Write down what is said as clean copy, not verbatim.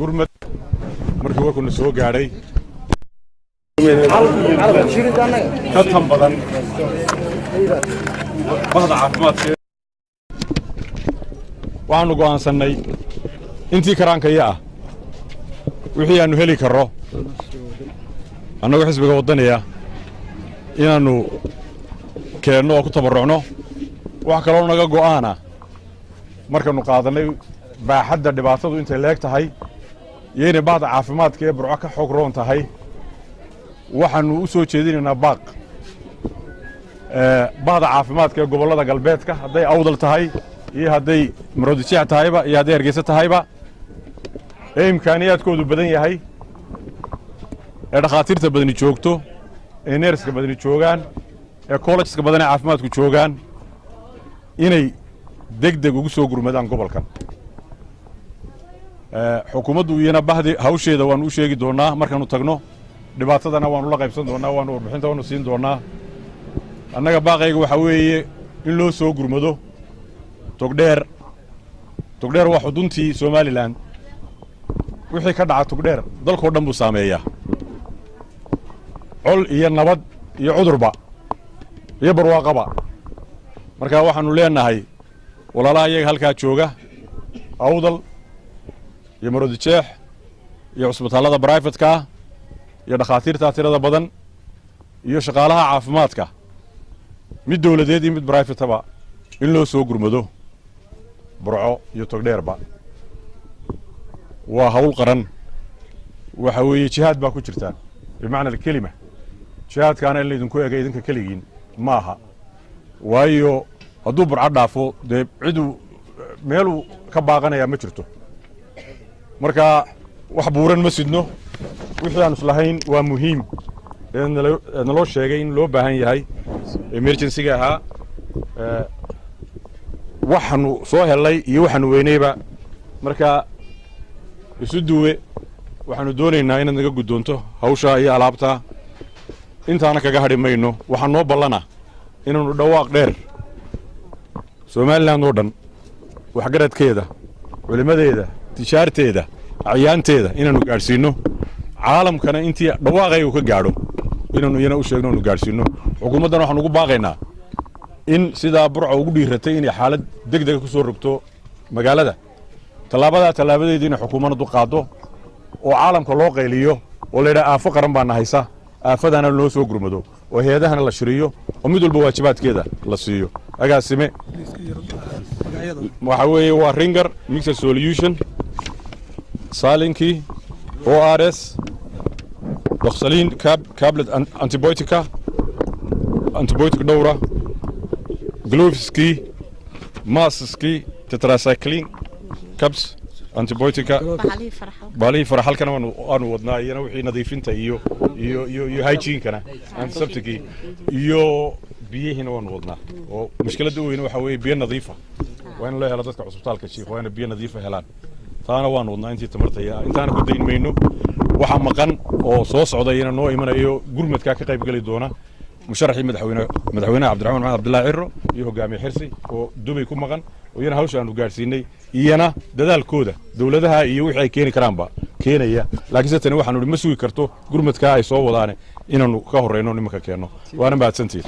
Gurmad markii warkuna soo gaadhay ka tan badan bahda caafimaadka, waxaannu go'aansannay intii karaankaya ah wixii aannu heli karro, annagoo xisbiga Waddaniya, inaannu keenno oo ku tabarrucno. Wax kaloo naga go'aana, markaannu qaadannay baaxadda dhibaatadu intay leeg tahay iyo inay bahda caafimaadka ee Burco ka xoog roon tahay, waxaannu u soo jeedinaynaa baaq bahda caafimaadka ee gobollada galbeedka, hadday Awdal tahay iyo hadday Maroodijeex tahayba iyo hadday Hargeysa tahayba, ee imkaaniyaadkoodu badan yahay, ee dhakhaatiirta badani joogto, ee nurse-ka badani joogaan, ee colleges-ka badan ee caafimaadku joogaan, inay deg deg ugu soo gurmadaan gobolkan. Xukuumaddu iyana bahdi hawsheeda waannu u sheegi doonnaa markaannu tagno, dhibaatadana waannu la qaybsan doonnaa, waanu warbixinta waanu siin doonnaa. Annaga baaqayga waxaa weeye in loo soo gurmado Togdheer. Togdheer waa xuduntii Somaliland. Wixii ka dhaca Togdheer dalkoo dhan buu saameeyaa, col iyo nabad iyo cudurba iyo barwaaqaba. Marka waxaannu leenahay walaalaha iyaga halkaa jooga, Awdal iyo Maroodijeex iyo cusbitaallada private-ka iyo dhakhaatiirtaa tirada badan iyo shaqaalaha caafimaadka, mid dowladeed iyo mid private-aba, in loo soo gurmado Burco iyo Togdheerba. Waa hawl qaran. Waxa weeye jihaad baa ku jirtaan bimacna alkelima. Jihaadkaana in laydinku ega idinka keligiin ma aha, waayo hadduu Burco dhaafo, dee ciduu meeluu ka baaqanayaa ma jirto. Marka wax buuran ma sidno. Wixii aan islahayn waa muhiim ee naloo sheegay in loo baahan yahay, emergency-ga ahaa, waxaanu soo helnay iyo waxaanu weynayba. Marka isu duwe, waxaanu doonaynaa inaad naga guddoonto hawshaa iyo alaabtaa. Intaana kaga hadhi mayno. Waxaa noo ballana inaannu dhawaaq dheer Somaliland oo dhan, waxgaradkeeda, culimmadeeda, tijaarteeda, acyaanteeda inaannu gaadhsiinno, caalamkana intii dhawaaqaygu ka gaadho inaannu iyana u sheegno, anu gaadhsiinno. Xukuumaddana waxaan ugu baaqaynaa in sidaa Burca ugu dhiiratay inay xaalad deg dega ku soo rogto magaalada, tallaabadaa tallaabadeedii inay xukuumaddu qaaddo oo caalamka loo qayliyo oo la yidhaha aafo qaran baa na haysa, aafadaana loo soo gurmado oo hay-adahana la shiriyo oo mid walba waajibaadkeeda la siiyo. Agaasime, waxaa weeye waa Ringer mixed solution, saline-kii, ORS, doxycycline tablet, antibiotica, antibiotic dhowra, gloves-kii, masks-kii, tetracycline caps, antibiotica, baalihii faraxalkana waanu wadnaa, iyana wixii nadiifinta iyo hygiene-kana, antiseptic-ii iyo biyihiina waanu wadnaa. Oo mushkiladda u weyn waxaa weeye biyo nadiifa waa in loo helo dadka cusbitaalka jiif, waa inay biyo nadiifa helaan. Taana waanu wadnaa intii tamartaya. Intaana ku dayn mayno. Waxaa maqan oo soo socda iyana noo imanayo gurmadkaa ka qayb geli doona musharaxii madaxweyne, madaxweynaha Cabdiraxmaan Maxamed Cabdullaahi Ciro iyo hogaamiye Xirsi oo Dubay ku maqan, oo iyana hawsha aanu gaadhsiinay, iyana dadaalkooda dowladaha iyo wixii ay keeni karaanba keenaya. Laakiinse tani waxaanu idhi ma sugi karto gurmadkaa ay soo wadaane, inaanu ka horreyno nimanka keenno. Waana mahadsantihin.